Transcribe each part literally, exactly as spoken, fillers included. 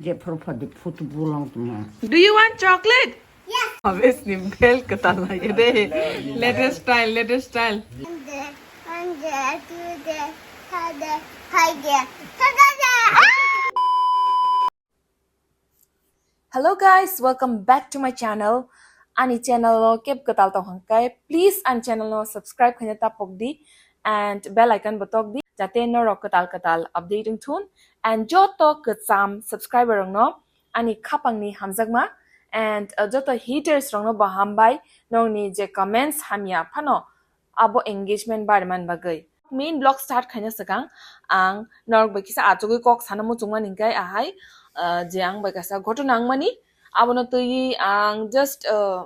Jephru phadi phutu bulong tuma. Do you want chocolate? Yes. Habes ni bel katal na ye de. Latest style, latest style. Hello guys, welcome back to my channel. Ani channel o kep katal tong hangkai, please ani channel no subscribe khaina tapok di and bell icon bo tok di, jate norok katal katal update wng thun and joto kwcham subscriber rok no ani khapang ni hamjakma and uh, joto haters rok no bo hambai, nongni je comments hamya phano abo engagement bariman bagwi. Main vlog start khaina swkang ang norok bai kisa achugwi kok sana muchungmani hwnkhe ahai, uh, je ang bai kaisa ghotona wngmani, abono twiwi ang just uh,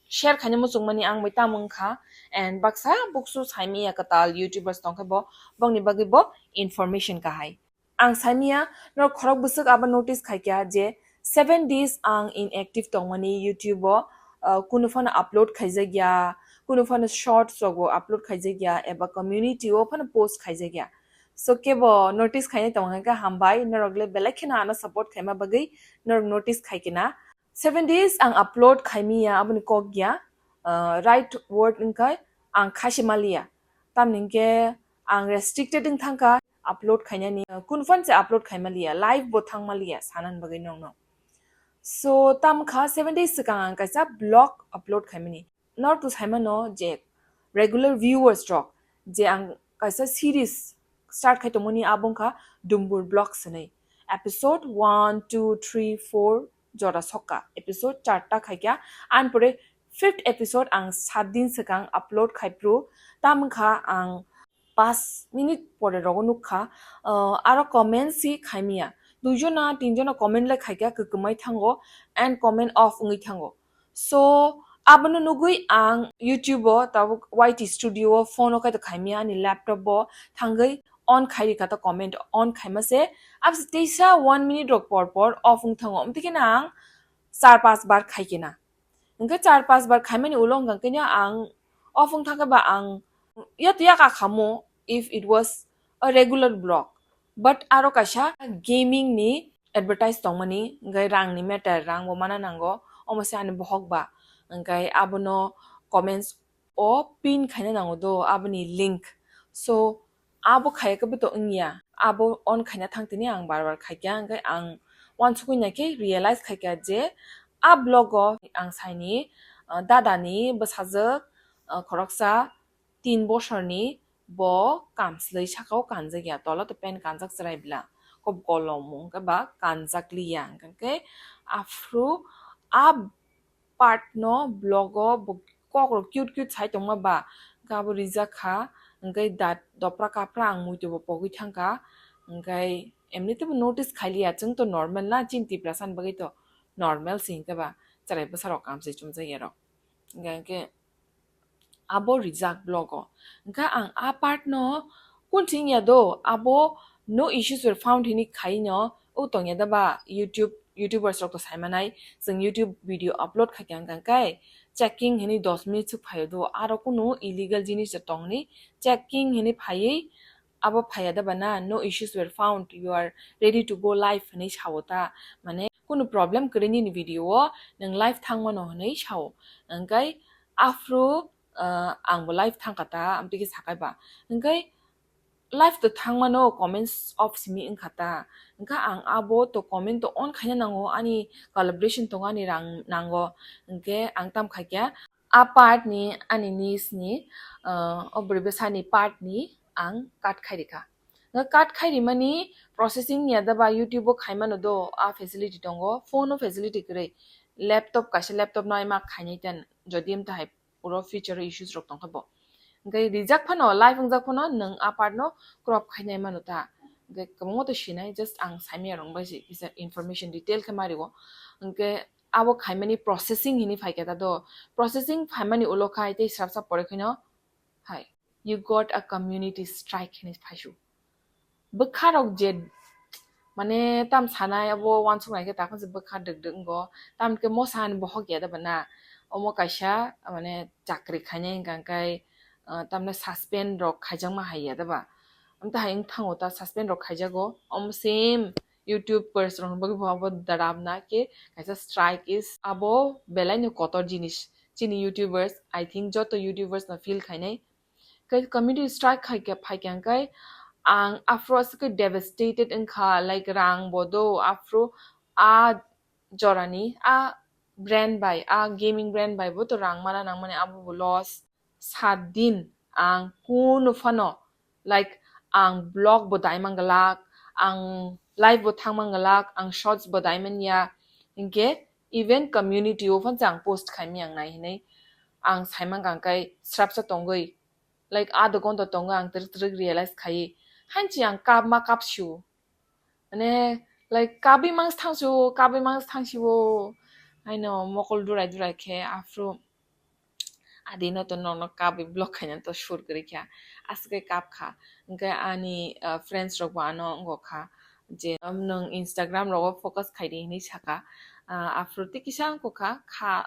share khaina muchungmani ang bai tamo wngkha and baksa buksu saimanya kwtal youtubers tongkhe bo bongni bagwi bo information kahai. Ang saimanya, norok khorok bwswk abo notice khaikha je seven days ang inactive tongmani YouTube o, uh, kunu phano upload khaijakya, kunu phano shorts rogo upload khaijakya eba community o phano post khaijakya. So kebo notice khainai tongkha khe hambai, norok le belai kheno ano support khaima bagwi norok notice khaikhe na. Seven days ang upload khaimanya aboni kok ya, uh, right word wngkha ang khasi maliya. Tamni hwnkhe ang restricted wng thangkha upload khainani, uh, kunu phano se upload khaima liya, live bo thangma liya sanani bagwi nongno. So tamkha seven days swkang ang kaisa vlog upload khaimani. Norok to saimano je regular viewers rok je ang kaisa series start khai tongmani abo wngkha Dumbur Vlogs hinwi. Episode one, two, three, four jora sokka. Episode charta khaikha. Ani pore fifth episode ang sat din swkang upload khai phru. Tamkha ang pas minute pore rogo nukha, uh, aro comment si khaimya. Duijona, tinjona comment le khaikha, kwkwmai thango and comment off wngwi thango. So, abono nugwi ang YouTube o, tabuk Y T Studio o, phone o kaitor khaimya, ani laptop bo thangwi on khai rikha ta comment on khaima se. Abse teisa one minute rok por por off wng thango. Amtwi khe na ang char pas bar khai khe na. Hwnkhe char pas bar khaimani ulo hwnkha khe ang off wng thangkhe ba ang yato yaka khamu if it was a regular vlog. But aro kaisa gaming ni advertise tongmani, hwnkhe rang ni matter, rang bo mana nango, omo se ani bohok ba. Hwnkhe abono comments o pin khaina nango do, aboni link. So, abo khaya khe bo to wngya. Abo on khaina thang tini ang bar bar khaikha, hwnkhe ang uansukwi naikhe realize khaikha je a vlog o ang saini, uh, dada ni bwsajwk, uh, khoroksa tin bosorni bo kamslwi saka o kanjakya, tolo to pant kanjak chwrai bla, kok golom hwnkhe ba kanjak liya, hwnkhe aphuru a part no vlog o bo kok rok cute cute sai tongma ba, hwnkhe abo rijak kha, hwnkhe dat dopra kapra ang muitu bo pogwi thangkha, hwnkhe emni tebo notice khailiya, chwng to normal na, chini Tiprasa ni bagwi to normal se hwnkhe ba, chwrai bwsa rok kamswi chumjakya rok, hwnkhe abo rijak vlog o. Hwnkhe ang a part no kun thing ya do, abo no issues were found hini khai no, o tongya da ba YouTube, YouTubers rok to sai manai, chwng YouTube video upload khaikha hwnkha khe checking hini dos minute swk phaio do, aro kunu illegal jinis tongni checking hini phaiwi abo phaiya da ba na, no issues were found, you are ready to go live hini sao ta, mane kunu problem kwrwi nini video o nwng live thangmano hini sao, hwnkhe aphuru, uh, ang bo live thangkha ta, amtwi khe sakai ba. Hwnkhe live to thangmano comments off simi wngkha ta. Hwnkhe ang abo to comment to on khaina nango, ani collaboration tongo, ani rang nango. Hwnkhe ang tam khaikha a part ni, ani niece ni, uh, o bwrwi bwsani part ni ang cut khai rikha. Hwnkhe cut khai rimani processing ni ada ba YouTube o khaimano do, a facility tongo, phone o facility kwrwi. Laptop kaisa laptop no ai ma khainai ten, jodi em tahai puro future issues rok tongkha bo. Hwnkhe rijak phano, live wngjak phano nwng a part no crop khainai mano ta. Hwnkhe kwbangma to sinai, just ang saimaya rok bai se kisa information detail khe ma rio. Hwnkhe abo khaimani processing hini phaikha ta do. Processing phaimani ulo khai tei srapsa pore khaino hai, "You got a community strike," hini phaisu. Bwkha rok je, mane, tam sanai abo uansuk nai khe takhon se bwkha dwk dwk wngo. Tam khe mosa ni bohok ya da ba na. Omo kaisa, mane, chakri khainai hwnkha khe, ah, tamni suspend rok khaijakma hai ya da ba. Amtwi hai wng thango ta, suspend rok khaijago. Omo same YouTubers rokni bagwi bo abo darabna khe kaisa strike is abo belaino kotor jinis. Chini YouTubers, I think joto YouTubers no feel khainai. Khe community strike khai khe phai khe ang aphuru aswk khe devastated wngkha, like rang bo do aphuru a jorani a brand bai, a gaming brand bai bo to rang mana nangmani abo bo loss. Sat din ang kunu phano, like, ang vlog bo dai man glak, ang live bo thang man glak, ang shorts bo dai man ya, hinkhe even community o phano ang post khai miyang nai hinwi ang sai man kha, hwnkhe srapsa tongwi, like, a dogon to tongo ang twrwk twrwk realize khai, hanchi ang kap ma kap sio. Mane, like, kabwi mangsa thang sio, kabwi mangsa thang sio. Haino mokol durai durai khe, aphuru adino to nokno kabwi vlog khaina to sur kwrwi kha. Aswk khe kap kha. Hwnkhe ani, ah, friends rok bo ano wngo kha je, um, nwng Instagram rogo focus khai di hinwi saka. Ah, aphuru tei kisa wngkha kha, kha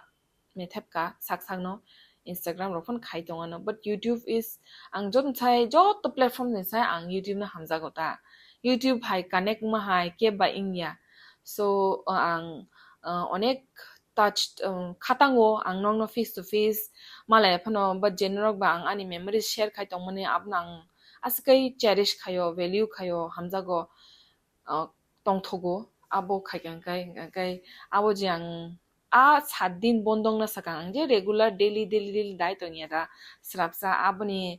methep ka sak sakno Instagram rok phano khai tongano, but YouTube is, ang joto sai, joto platform ni sai ang YouTube no hamjago ta. YouTube hai connect wngma hai khe ba wngya. So, uh, ang, uh, onek touch, um, khatango ang nokno face to face malai phano, but je norok ba ang ani memories share khai tongmani abono ang aswk khe cherish khaio, value khaio, hamjago, uh, tongthogo. Abo khai khe hwnkhe, hwnkhe abo je ang a sat din bondo wngna sakang, ang je regular daily, daily, daily dai tongya da, srapsa aboni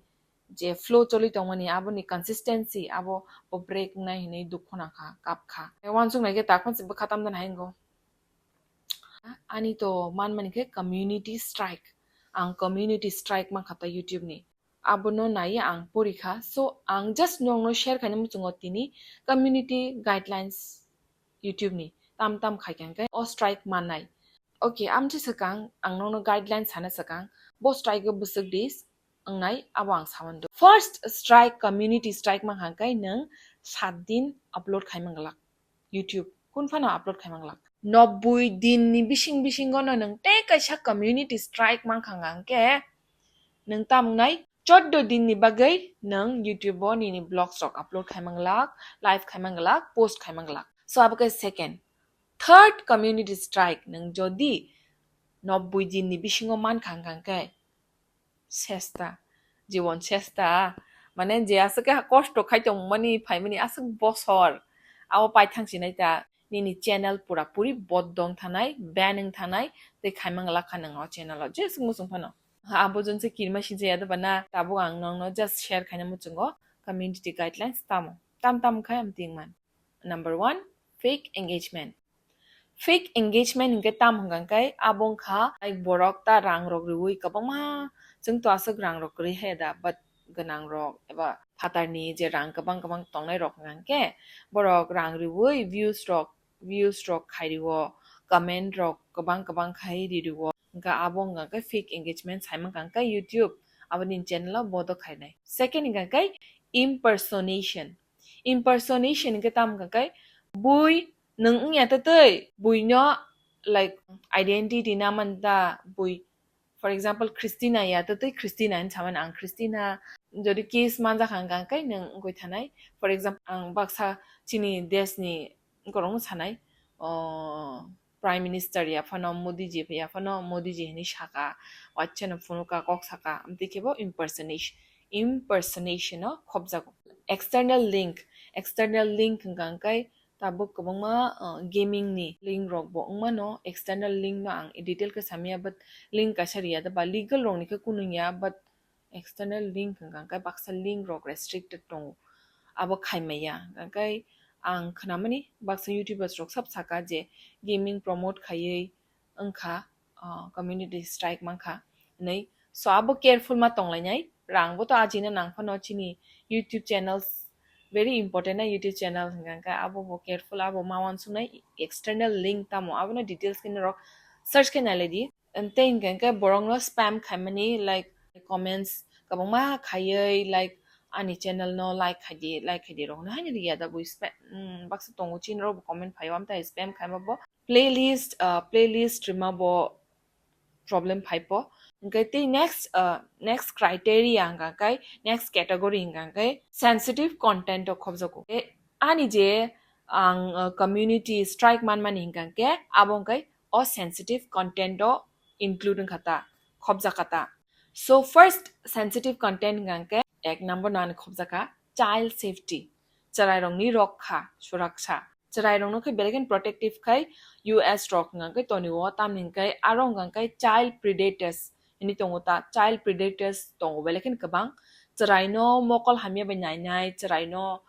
je flow choli tongmani, aboni consistency abo bo break wngnai hinwi dukhu nangkha, kap kha. Wansuk nai khe ta khonse bwkha tamdan hai wngo. Ani to manmani khe community strike, ang community strike mankha ta YouTube ni. Abono naiwi ang pori kha. So, ang just nokno share khaina muchungo tini community guidelines YouTube ni tam tam khai kha hwnkhe o strike mannai. Okay, amchi swkang ang nokno guidelines sana swkang, bo strike o bwswk dis wngnai abo ang samani do. First strike, community strike mankha hwnkhe nwng sat din upload khai manglak. YouTube kun phano upload khai manglak. Nobboi din ni bising bisingo no nwng tei kaisa community strike mankha hwnkhe nwng tam wngnai choddo din ni bagwi nwng YouTube o nini vlogs rok upload khai manglak, live khai manglak, post khai manglak. So abo khe second. Third community strike, nwng jodi nobboi din ni bisingo mankha hwnkhe sesta, jibon sesta, mane je aswk khe kosto khai tongmani phaimani aswk bosor, abo paithang sinai ta, nini channel pura puri boddong thanai, ban wng thanai, tei khai manglak kha nwng o channel o jeswk muchung phano. Abo jwn se kirima sinsa ya doba na, tabuk ang nokno just share khaina muchungo community guidelines tamo, tam tam khai amtwing man. Number one, fake engagement. Fake engagement hwnkhe tam hwnkha khe abo wngkha, like, borok ta rang rok riwi kwbangma, chwng to aswk rang rok kwrwi haya da, but gwnang rok eba phatarni je rang kwbang kwbang tongnai rok hwnkha khe borok rang riwi views rok, views rok khai rio, comment rok kwbang kwbang khai ri rio, hwnkha abo wngkha khe fake engagement sai mankha khe YouTube aboni channel o bodo khainai. Second hwnkha khe impersonation. Impersonation hwnkhe tamo hwnkha khe bui nwng wngya twtwi buino, like, identity na man da bui. For example, Christina ya twtwi Christina hinwi samani ang Christina. Jodi case manjakha hwnkha khe nwng wngwi thanai. For example, ang baksa chini deshni borokno sanai, o, Prime Minister ya phano Modi ji ya phano Modi ji hinwi saka, waisa no phunukha, kok saka, amtwi khe bo impersonation, impersonation o khopjago. External link, external link hwnkha khe tabuk kwbangma, uh, gaming ni link rok bo wngmano, external link no ang detail khe samya, but link kaisa riya da ba legal rok ni khe kunu ya, but external link hwnkha khe baksa link rok restricted tongo, abo khaimaya. Hwnkha khe ang khnamani baksa YouTubers rok sab saka je gaming promote khaiwi wngkha, uh, community strike mankha hinwi. So abo careful ma tonglainai, rang bo to ajina nang phano chini YouTube channels very important na YouTube channel hwnkha khe abo bo careful, abo ma wansuknai external link tamo abono details khe norok search khe nailai di. Tei hwnkha khe borokno spam khaimani, like, comments kwbangma khaiwi, like, ani channel no like khaidi, like khaidi rok hwnwi haino riya da bui spam, mm, baksa tongo chini rok bo comment phaio, amtwi spam khaima bo playlist, ah, playlist rima bo problem phai po. Hwnkhe tei next, ah, next criteria hwnkha khe, next category hwnkha khe sensitive content o khobjago. E, ani je, ang, uh, community strike manmani hingka khe abo hingkai o sensitive content o include wngkha ta, khobjak kha ta. So first sensitive content hingka khe ek number no ani khobjak kha child safety, chwrairokni rokha, suraksha. Chwrairokno khe belai kheno protective khai U S rok hingka khe tonio, tamni hingkai aro hingka khe child predators hini tongo ta, child predators tongo belai kheno kwbang. Chwraino mokol hamya bai nainai, chwraino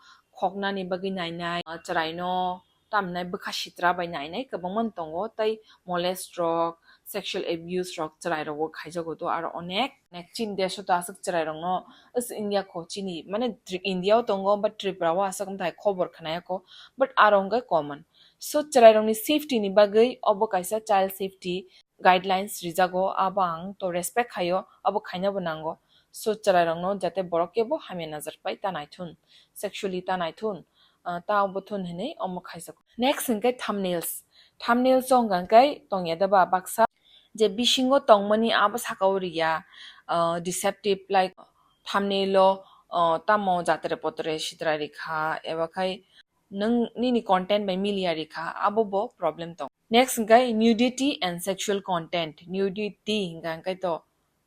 khoknani bagwi nainai, chwraino tamnai bwkha sitra bai nainai kwbangma tongo, tei molest rok, sexual abuse rok chwrai rogo khaijago to aro onek. Onek chini desh o to aswk chwrai rokno, is India kho chini, mane Tri-, India o tongo, but Tripura o aswk mthai khobor khwnaya kho, but aro hwnkhe common. So chwrai rokni safety ni bagwi obo kaisa child safety guidelines rijago, abo ang to respect khaio, abo khaina bo nango. So chwrai rokno jate borok kebo hamya nazar pai ta naithun, sexually ta naithun, ah, ta obo thun hinwi omo khaijak. Next hwnkhe thumbnails. Thumbnails o hwnkha khe tongya da ba baksa je bisingo tongmani abo saka o riya, ah, deceptive, like thumbnail o, ah, tamo jatre potre sitra rikha eba khai nwng nini content bai miliya rikha, abo bo problem tong. Next hwnkhe nudity and sexual content. Nudity hwnkha hwnkhe to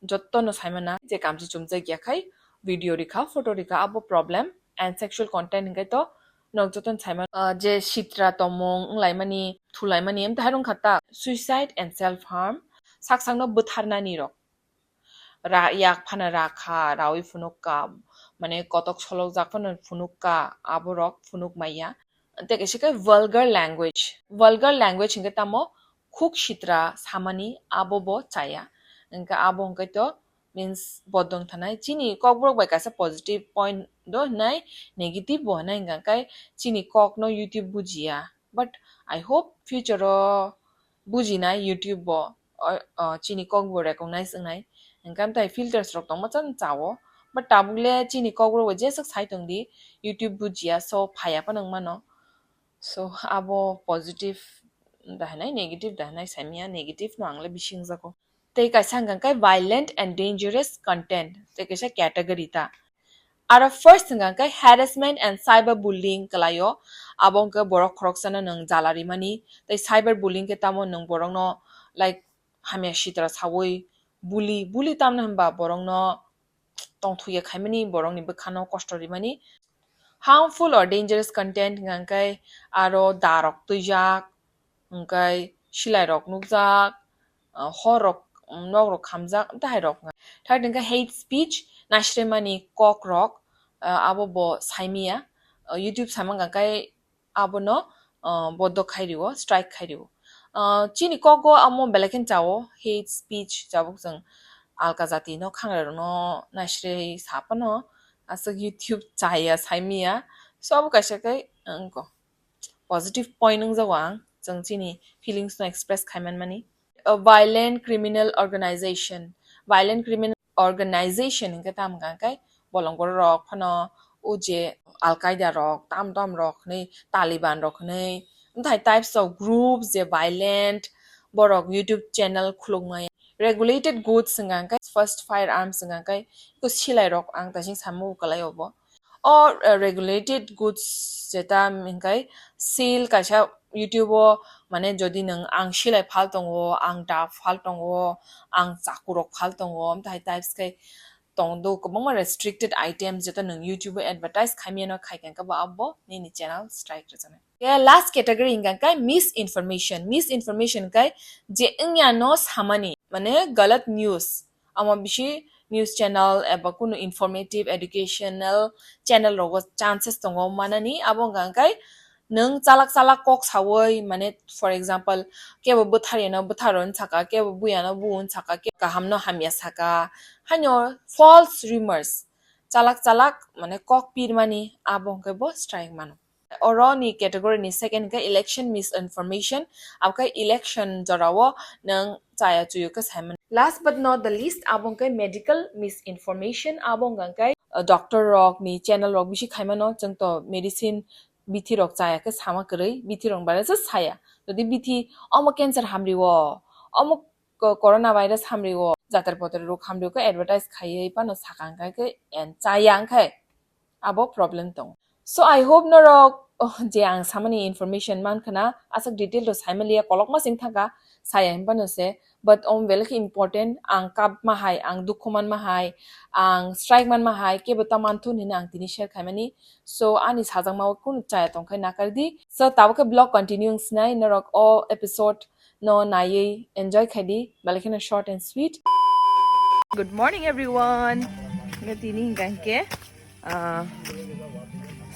jotto no saimana je kamchi chumjak ya khai video rikha, photo rikha, abo problem. And sexual content hwnkhe to nok jotto no saimana, ah, je sitra tomung wnglaimani, thulaimani, em tahai rung kha ta suicide and self harm, sak sakno bwtharnani rok. Ra-, yak phano rakha, rawi phunuk ka, mane kotok solok jak phano phunuk ka, abo rok phunuk maya. Tei kaisa khe vulgar language. Vulgar language hwnkhe tamo khuk sitra samani abo bo chaya. Hwnkhe abo hwnkhe to means bodong thanai. Chini kokborok bai kaisa positive point do hinai, negative bo hinai hwnkha khe chini kokno YouTube bujiya. But I hope future o bujinai YouTube bo, o, o, chini kok bo recognize wngnai. Hwnkhe amtai filters rok tongma chan chao. But tabuk le chini kok rok bo jeswk sai tong di, YouTube bujiya, so phaiya phano wng mano. So abo positive da hinai, negative da hinai saimanya, negative no ang le bisi wngjago. Tei kaisa hwnkha khe violent and dangerous content, tei kaisa category ta. Aro first hwnkha khe harassment and cyber bullying kwlaio, abo hwnkhe borok khoroksano nwng jala rimani, tei cyber bullying khe tamo nwng borokno, like, hamya sitra sawi bully, bully tamno hwnba borokno tongthokya khaimani, borokni bwkhano kosto rimani. Harmful or dangerous content hwnkha khe aro da rok twijak, hwnkhe silai rok nukjak, ah, hor rok, nok rok khamjak, tahai rok. Third hwnkhe hate speech, naisremani kok rok, ah, abo bo saimanya, ah, YouTube samang khe abono, ah, bodok khai rio, strike khai rio. Ah, chini kogo amo belai khe chao, hate speech, jabuk chwng alka jati no khangra rok no naisre saphano aswk YouTube chaya saimanya, so abo kaisa khe wngkha. Positive point wngjago ang, chwng chini feelings no express khai manmani. Uh, violent criminal organization, violent criminal organization hwnkhe tamo hwnkha khe bolong borok rok phano o je Al Qaeda rok, tam tam rok hwnwi, Taliban rok hwnwi, amthai types of groups je violent, borok YouTube channel khuluknai. Regulated goods hwnkha khe first firearms hwnkha khe eko silai rok ang taising samung kwlai obo. O, uh, regulated goods jeta hwnkhe seal kaisa YouTube o, mane jodi nwng ang silai phal tongo, ang da phal tongo, ang chaku rok phal tongo, amthai types khe tong do kwbangma restricted items jeta nwng YouTube o advertise khaimano khai khe bo abo nini channel strike rwjaknai. Khe last category hwnkha khe misinformation. Misinformation khe je wngya no samani, mane galat news. Amo bisi news channel eba kunu informative, educational channel rogo chances tongo manani. Abo hwnkha khe nwng chalak chalak kok sawi, mane, for example, kebo bwtharino bwtharo wng saka, kebo buyano bu wng saka, ke kahamno hamya saka, haino false rumors, chalak chalak, mane, kok pirmani, abo hwnkhe bo strike mano. Oro ni category ni second hwnkhe election misinformation, abo khe election jorao nwng chaya chuyo khe saimano. Last but not the least, abo hwnkhe medical misinformation, abo hwnkha khe, uh, doctor rok ni channel rok bisi khaimano, chwng to medicine bithi rok chaya khe sama kwrwi, bithi rok ni bare se saya. Jodi bithi omo cancer hamrio, omo ko-, corona virus hamrio, jatar potar rok hamrio khe advertise khaiwi phano sakha hwnkha khe en chaya hwnkhe abo problem tongo. So I hope norok, oh, je ang samani information man khana, aswk detail to saimaliya, kolokma sing thangkha, saya himbano se, but om belai khe important, ang kap ma hai, ang dukhu man ma hai, ang strike man ma hai, kebo ta man thun hino ang tini share khaimani. So ani sajakma o kunu chaya tongkhai nakar di. So tabuk khe vlog continue wng sinai, norok o episode no naiwi enjoy khai di, belai kheno short and sweet. Good morning everyone. Nga tini hingka hingke, ah,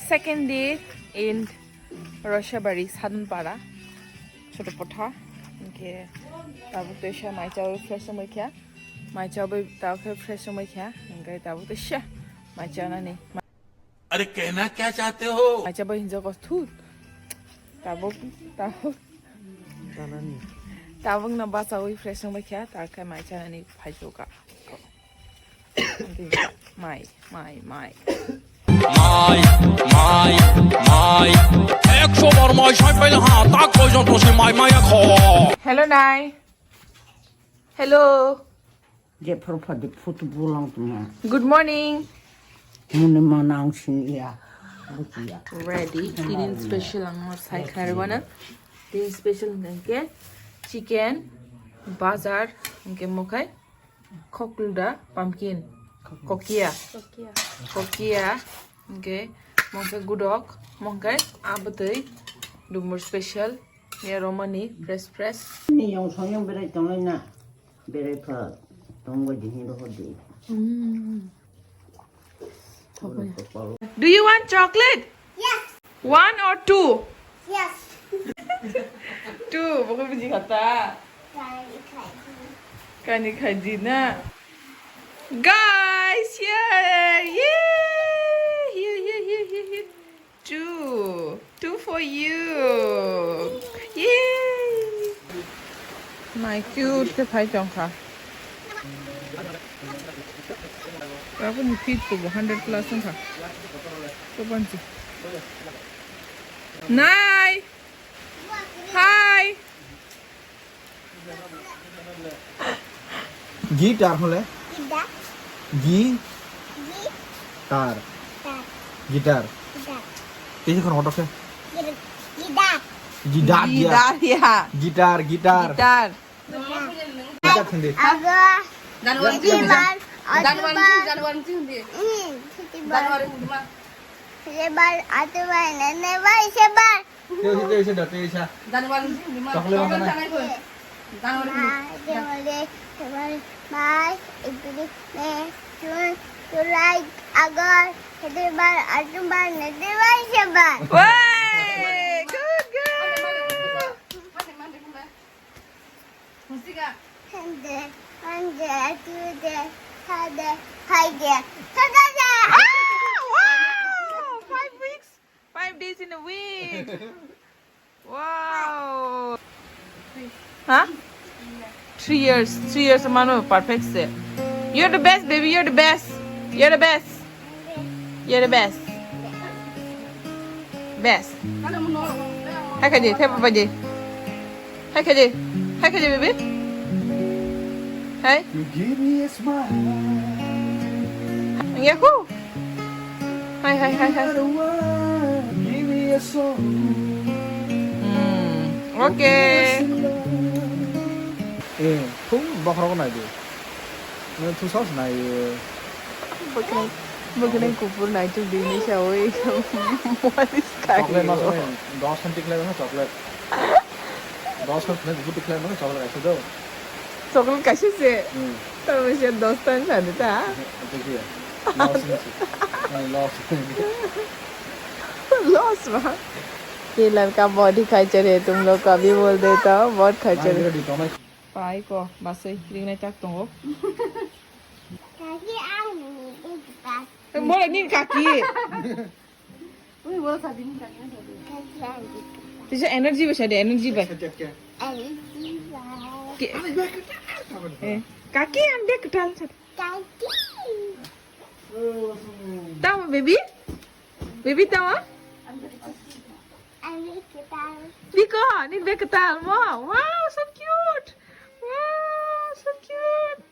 second day in Roshabari, Sadunpara, Chotopotha. Hingke tabuk teisa maicha o fresh wngbai kha. Maicha bai tabuk khe fresh wngbai kha. Hingke tabuk teisa maicha nani. अरे कहना क्या चाहते हो? Maicha bai hinjak o thut. Tabuk, tabuk. Tabuk no bachawi fresh wngbai kha, ta khe maicha nani phaijuka. Mai, mai, mai. Mai, mai, mai. Ekso bar mai sai paila ha, ta koi jon tosi mai, mai kho. Hello, Nai. Hello. Jephru phadi phutu bulang tongma. Good morning. Muni manang sing ya. Buti ya. Ready. Tinin special ang mo sai kharwana. Tinin special hingke chicken, bazar, hingke mokhai, khokluda, pumpkin, kokia. Kokia. Kokia, hingke mokhe gudok, mokhe abotwi, dumur special, ya romani, fresh, fresh. Ni yang song yang berai tonglai na. Berai pha tongbai di hin rohor di. Mm. Bono kopal. Do you want chocolate? Yes. One or two? Yes. Two. Boko buji khata. Kani khaji. Kani khaji na. Guys, here. Yay! Here, here, here, here, here. Two. Two for you. Yay! My cute khe phai tongkha. Aboni feet kubo hundred plus wngkha. Kobanchi. Nai! Hi! Guitar hole? Guitar. Gi? Gi? Tar. Tar. Guitar. Guitar. Tei khon hotok khe? Gir-, guitar. Guitar dia. Guitar ya. Guitar, guitar. Guitar. Guitar. Guitar thangdi. Ago. January. February, January, October. January, January. Hmm, September. January, February. February, October, November, December. Tei, tei, tei, tei, tei. January ni ma. Chocolate. Chocolate mana? Chanai ko. January ni. March, February, March, April, May, June, July, August, September, October, November, December. Way! Good girl! Hande, hande, tude, hade, haide, hadade. Ah! Wow! Five weeks. Five days in a week. Wow. Huh? Three years. Three years mano perfect se. You're the best, baby. You're the best. You're the best. You're the best. Best. Hai khaji, thep baji. Hai khaji. Hai khaji, baby. Hai. You give me a smile. Yahoo. Hai, hai, hai, hai. Another word, give me a song. Hmm, okay. Eh, thung bokhorok nai di. Nang thung saos nai. Bokhe, bokhe nang kupur nai chuk di ni sawi. What is kaki? Chocolate mas nai, dos khan tikhlai na chocolate. Dos khan khna gubui tikhlai mano chocolate kaisa do. Chocolate kaisa se. Hmm. Tar mane se dos ta wng sadi ta. Loss wngsi. Nai loss. Loss ma. ये लड़का बहुत ही खच्चर है, तुम लोग को अभी बोल देता हूँ, बहुत खच्चर है। Pai ko, basai, ringnai tak tongo. Kaki ang ni. Mora ni kaki. Ui, wala sa din ka. Tisa energy ba sa de, energy ba. Energy ba. Ke, eh, kaki ang de ketal sa. Kaki. Tawa, baby? Baby, tawa? Ang ketal. Biko, ni de ketal mo. Wow, so cute. Wow, so cute.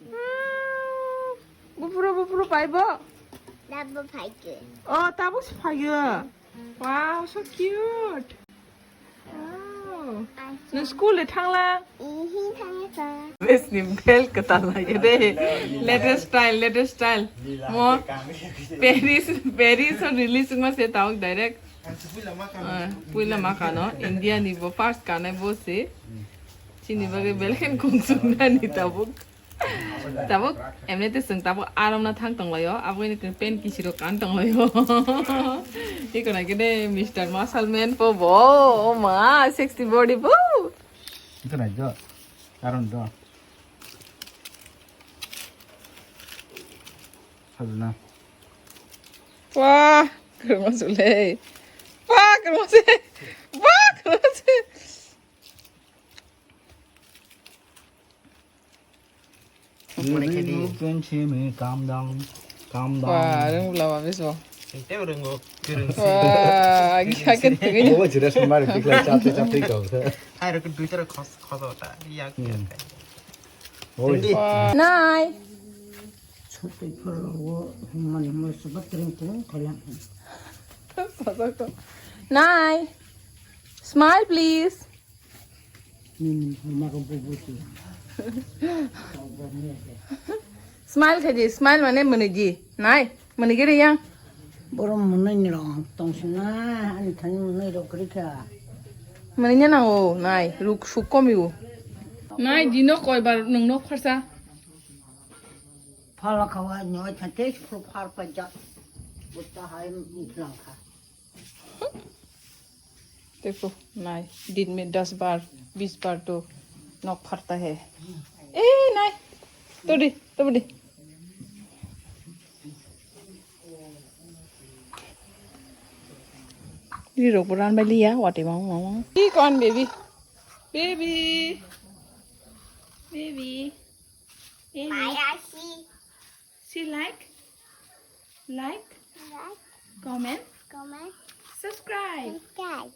Wow. Bupuro, bupuro, pai bo. Tabuk phaikhe. Oh, tabuk se phaio. Wow, so cute. Wow. Nwng school le thangla? Ihi thangla. Dress ni bel kwtal lai de. Latest style, latest style. Mo Paris, Paris o release ma se tabuk direct. Ah, puila ma kano, India ni bo first kanai bo se. Chini bagwi belkhen kungsung nani tabuk. Tabuk, emni te chwng tabuk aram na thang tonglaio, abo ni pen kisiro kan tonglaio. Iko na kene Mister Muscle Man po bo, oh ma, sexy body po. Ito na jo, karon do. Hazna. Wah, kurma sule. Wah, kurma sule. Wah, kurma sule. Baby, you can see me. Calm down. Calm down. Wah, rung bula wa biso. Ente rung go, rung si. Wah, agi akan tengin. Oh, jelas kemarin, tikla capek capek kau. Hai, rung duita rung khos, khos ota. Yak, yak. Oi. Nai. Nai. Smile, please. Smile khaidi, smile mane mwnwidi. Nai, mwnwigiri yang. Borok mwnwi ni rong tong sina, ani thani mwnwi rok kwrwi kha. Mwnwi ni nango, nai, ruk suk komi o. Nai, dino koi bar nwng nok pharsa. Phala khawa nyoi thante phur phar pa jak. Butta hai mithlang kha. Dekho, nai, din mein das bar, bis bar to nok pharta hai. Eh, nai. To di, to di. Ri rok buran bai liya, wati mang mang. Ki kon baby? Baby. Baby. Baby. Maya si. Si like. Like. Like. Comment. Comment. Subscribe. Subscribe.